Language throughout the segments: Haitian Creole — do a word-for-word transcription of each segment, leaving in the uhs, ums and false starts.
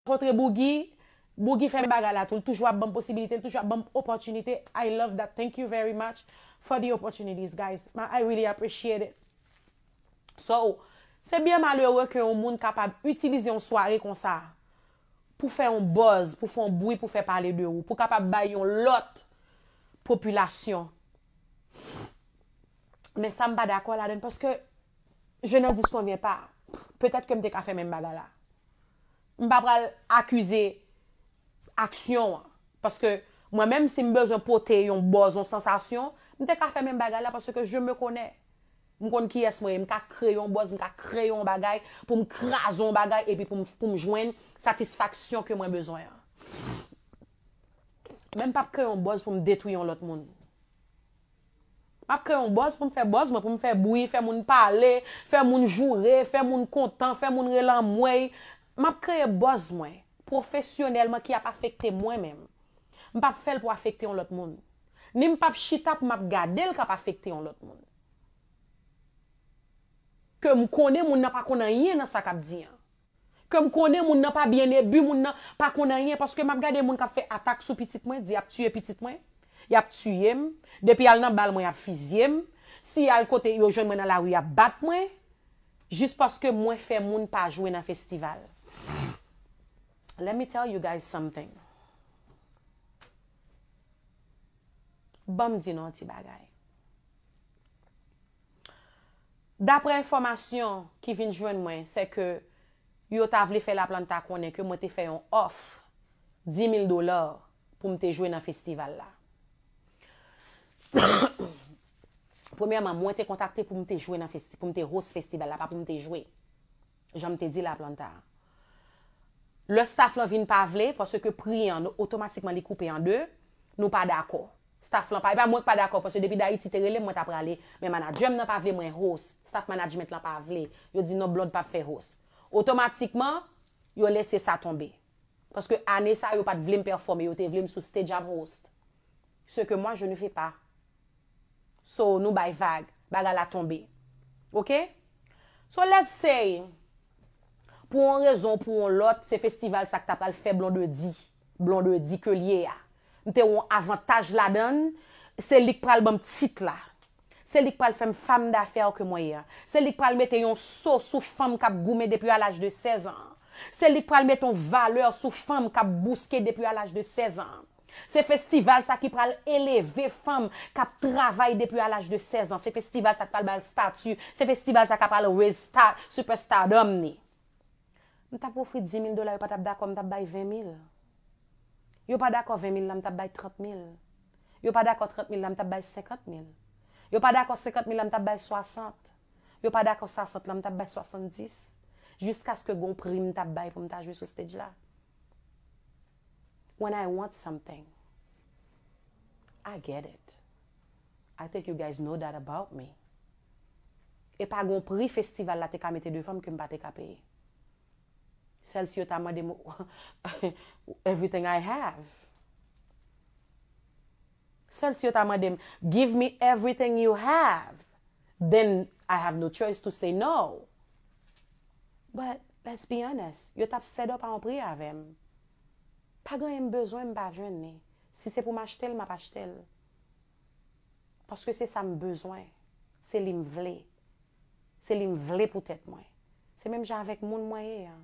rankontre Boogie, Boogie fè menm bagay la tou. Li toujou ap ban m posibilite, li toujou ap ban m opòtinite. I love that. Thank you very much for the opportunities, guys. I really appreciate it. So, se byen malere ke yon moun kapab itilize yon sware konsa pou fè yon buzz, pou fè yon bri, pou fè pale de ou, pou kapab bay yon lòt popilasyon. Men sa m pa dakò ladan, paske je n'en disconviens pas. Petèt ke m te ka fè menm bagay la. M pa pral akize aksyon an. Paske mwen menm, si m bezwen pote yon buzz, yon sansasyon, m te ka fè menm bagay la, paske je me connais. M konn kiyès mwen ye, m ka kreye yon buzz, m ka kreye yon bagay pou m kraze yon bagay epi pou m, pou m jwenn satisfaksyon ke mwen bezwen an. Men m p ap kreye yon buzz pou m detwi yon lòt moun. M ap kreye yon buzz pou m fè buzz mwen, pou m fè bri, fè moun pale, fè moun joure, fè moun kontan, fè moun rele anmwey. M ap kreye buzz mwen, pwofesyonèlman, ki ap afekte mwen menm. M p ap fè l pou afekte yon lòt moun. Ni m p ap chita pou m ap gade l k ap afekte yon lòt moun. Ke m konnen moun nan pa konn anyen nan sa k ap di an. Ke m konnen moun nan pa byen ebi, moun nan pa konn anyen, paske m ap gade moun k ap fè atak sou pitit mwen, di y ap tiye pitit mwen, y ap tiye m, depi y al nan bal mwen, y ap fizye m, si y al kote yo jwenn mwen nan lari, y ap bat mwen, jis paske mwen fè moun pa jwe nan festival. Let me tell you guys something. Ban m di nou yon ti bagay. Daprè enfòmasyon ki vin jwenn mwen, se ke yo ta vle fè Laplanta konnen ke mwen te fè yon òf di mil dola pou m te jwe nan festival la. Premyèman, mwen te kontakte pou m te jwe nan festi-, pou m te host festival la, pa pou m te jwe. Jan m te di Laplanta a. Lè staff lan vin pa vle, paske pri an, otomatikman li koupe an de, nou pa dakò. Staff lan pa, e pa mwen k pa dakò, paske depi Dayiti te rele m, mwen ta prale. Men manager m nan pa vle mwen host. Staff management lan pa vle. Yo di non, Blonde p ap fè host. Otomatikman, yo lese sa tonbe. Paske ane sa, yo pa t vle m pèfòme, yo te vle m sou stage ap host. Ce que moi, je ne fais pas. So, nou bay vag, bagay la tonbe. Oke? So, let's say, pou yon rezon ou pou yon lòt, se festival sa k ta pral fè Blondedy, Blondedy ke l ye a. M te wè yon avantaj ladan l, se li k pral ban m tit la. Se li k pral fè m femme d'affaires ke mwen ye a. Se li k pral mete yon so sou fanm k ap goumen depi a laj de sèz an. Se li k pral mete yon valè sou fanm k ap bouske depi a laj de sèz an. Se festival sa ki pral eleve fanm k ap travay depi a laj de sèz an. Se festival sa k pral ba l stati. Se festival sa k pral raise sta-, superstardom ni. M t ap ofri di mil dola, yo pa t ap dakò, m t ap bay ven mil. Yo pa dakò ven mil la, m t ap bay trant mil. Yo pa dakò trant mil la, m t ap bay senkant mil. Yo pa dakò senkant mil la, m t ap bay swasant. Yo pa dakò swasant la, m t ap bay swasanndis. Jiskaske gon pri m t ap bay pou m ta jwe sou stage la. When I want something, I get it. I think you guys know that about me. E pa gon pri festival la te ka mete devan m ke m pa te ka peye. Sèl si yo ta mande m everything I have. Sèl si yo ta mande m, "Give me everything you have." Then I have no choice to say no. But let's be honest, yo t ap set up a yon pri avè m. Pa gen anyen m bezwen m pa jwenn li. Si se pou m achte l, m ap achte l. Paske se sa m bezwen. Se li m vle. Se li m vle pou tèt mwen. Se menm jan avèk moun mwen ye an.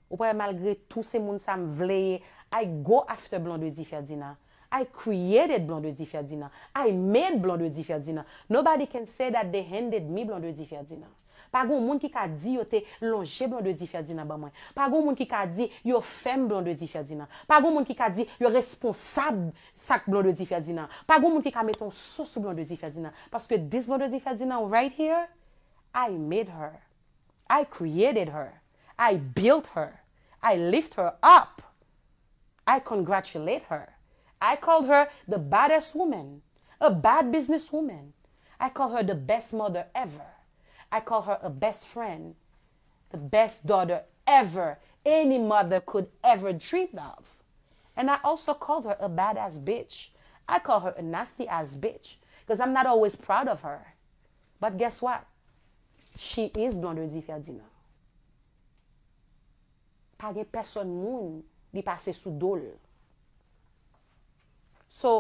Ou pa wè malgre tou se moun sa m vle ye, I go after Blondedy Ferdinand. I created Blondedy Ferdinand. I made Blondedy Ferdinand. Nobody can say that they handed me Blondedy Ferdinand. Pa gon moun ki ka di yo te lonje Blondedy Ferdinand ban mwen. Pa gon moun ki ka di yo fè m Blondedy Ferdinand. Pa gon moun ki ka di yo responsab sa k Blondedy Ferdinand. Pa gon moun ki ka mete yon so sou Blondedy Ferdinand. Paske this Blondedy Ferdinand right here, I made her. I created her. I built her. I lift her up. I congratulate her. I called her the baddest woman, a bad businesswoman. I call her the best mother ever. I call her a best friend, the best daughter ever any mother could ever dream of. And I also called her a badass bitch. I call her a nasty ass bitch because I'm not always proud of her. But guess what? She is Blondedy Ferdinand. Pa gen pèsòn moun li pase sou do l. So,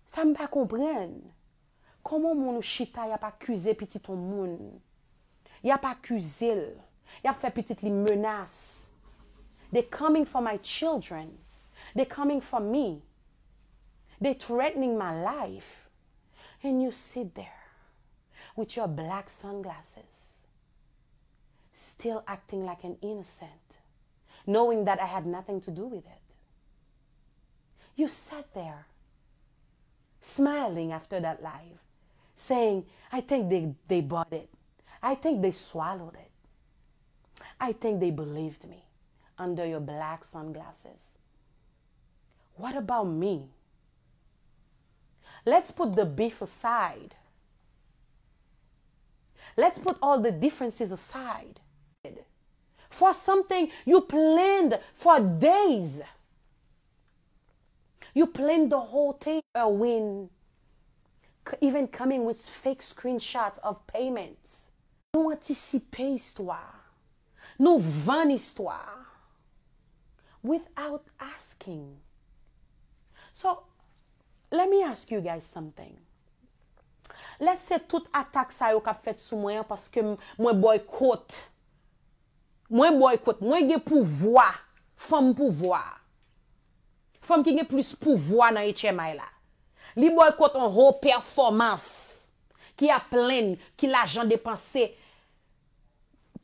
sa m pa konprann. Kòman moun ou chita y ap akize pitit yon moun? Y ap akize l. Y ap fè pitit li menas. They coming for my children. They coming for me. They threatening my life. And you sit there with your black sunglasses, still acting like an innocent, knowing that I had nothing to do with it. You sat there smiling after that live, saying, I think they, they bought it. I think they swallowed it. I think they believed me under your black sunglasses. What about me? Let's put the beef aside. Let's put all the differences aside. For something you planned for days. You planned the whole thing, Erwin. Even coming with fake screenshots of payments. Nou antisipe istwa. Nou vann istwa. Without asking. So, let me ask you guys something. Let's say tout atak sa yo k ap fèt sou mwen an paske m- mwen boycott. Mwen boycott. Mwen gen pouvwa. Fanm pouvwa. Fanm ki gen plis pouvwa nan H M I la. Li boycott on whole pèfòmans ki ap plenn, ki lajan depanse,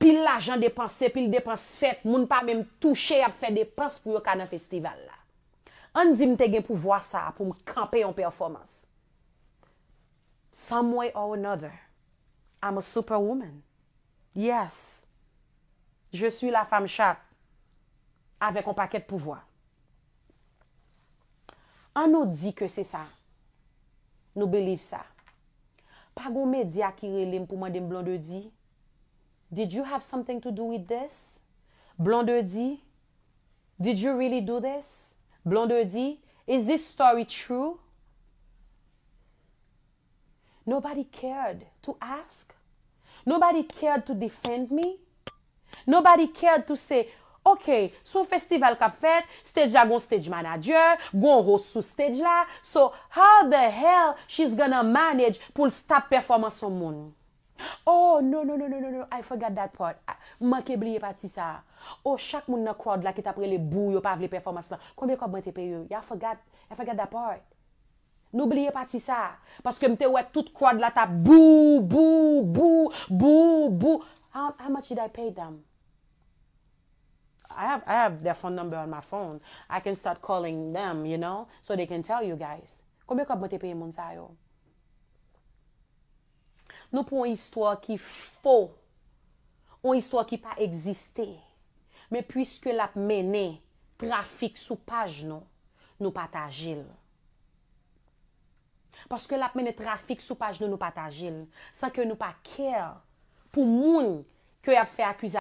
pil lajan depanse, pil depans fèt, moun pa menm touche, y ap fè depans pou yo ka nan festival la. Ann di m te gen pouvwa sa a pou m kanpe yon pèfòmans. Some way or another, I'm a superwoman. Yes. Je suis la femme chat. Avèk yon pakèt pouvwa. An nou di ke se sa. Nou believe sa. Pa gon medya ki rele m pou mande m Blondedy, did you have something to do with this? Blondedy, did you really do this? Blondedy, is this story true? Nobody cared to ask. Nobody cared to defend me. Nobody cared to say, okay, se yon festival k ap fèt, stage la gon stage manager, gon host sou stage la, so how the hell she's gonna manage pou l stop pèfòmans yon moun? Oh, no, no, no, no, no, no, I forgot that part. Ah, m manke bliye pati sa a. Oh, chak moun nan crowd la ki t ap rele bou, yo pa vle pèfòmans lan. Konbyen kòb mwen te peye yo? Y'all forgot, I forgot that part. Nou bliye pati sa a. Paske m te wè tout crowd la t ap bou, bou, bou, bou, bou. How, how much did I pay them? I have, I have their phone number on my phone. I can start calling them, you know, so they can tell you guys. Konbyen kòb mwen te peye moun sa yo? Nou pran yon istwa ki fo, yon istwa ki pa egziste. Men piske l ap mennen trafik sou paj nou, nou pataje l. Paske l ap mennen trafik sou paj nou, nou pataje l. San ke nou pa care pou moun ke y ap fè akizasyon.